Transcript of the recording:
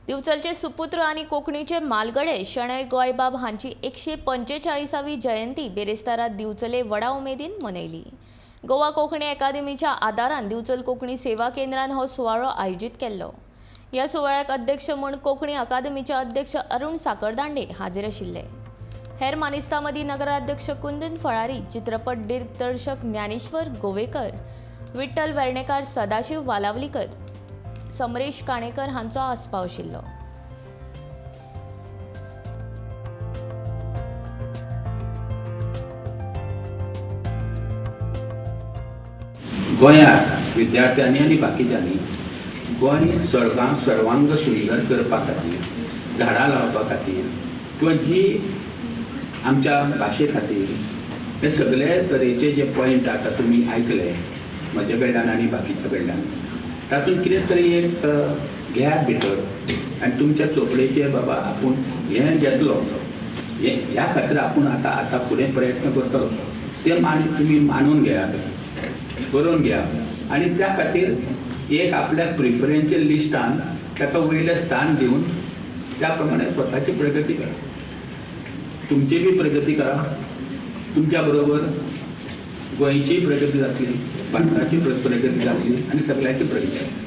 दिवचलचे सुपुत्र आनी कोंकणीचे मालगडे शणै गोंयबाब हांची 145वी जयंती बिरेस्तारा दिवचले व्हडा उमेदीन मनयली. गोवा कोंकणी अकादेमीच्या आदारान दिवचल कोंकणी सेवा केंद्रान हो सुवाळो आयोजीत केल्लो. ह्या सुवाळ्याक अध्यक्ष म्हूण कोंकणी अकादेमीचे अध्यक्ष अरुण साखरदांडे हाजीर आशिल्ले. हेर मानेस्तां मदीं नगराध्यक्ष कुंदन फळारी, चित्रपट दिग्दर्शक ज्ञानेश्वर गोवेकर, विठ्ठल वेर्णेकार, सदाशिव वालावलीकर, समरेश काणेकर हांचो आस्पाव आशिल्लो. गोंयांत विद्यार्थ्यांनी आनी बाकीच्यांनी गोंय सर्वांग सुंदर करपा खातीर, झाडां लावपा खातीर किंवा जी आमच्या भाशे खातीर हे सगळे तरेचे जे पॉयंट आतां तुमी आयकले म्हजे कडल्यान आनी बाकीच्या कडल्यान, तातूंत कितें तरी एक घेयात भितर आनी तुमच्या चोपडेचेर बाबा आपूण हें घेतलो, हें ह्या खातीर आपूण आतां आतां फुडें प्रयत्न करतलो, ते मान तुमी मानून घेयात, बरोवन घ्या आनी त्या खातीर एक आपल्या प्रिफरन्शियल लिस्टान ताका वयलें स्थान दिवन त्या प्रमाणे स्वताची प्रगती करा, तुमची बी प्रगती करा, तुमच्या बरोबर गोंयचीय प्रगती जातली, भारताची प्रगती जातली आनी सगळ्याची प्रगती जातली.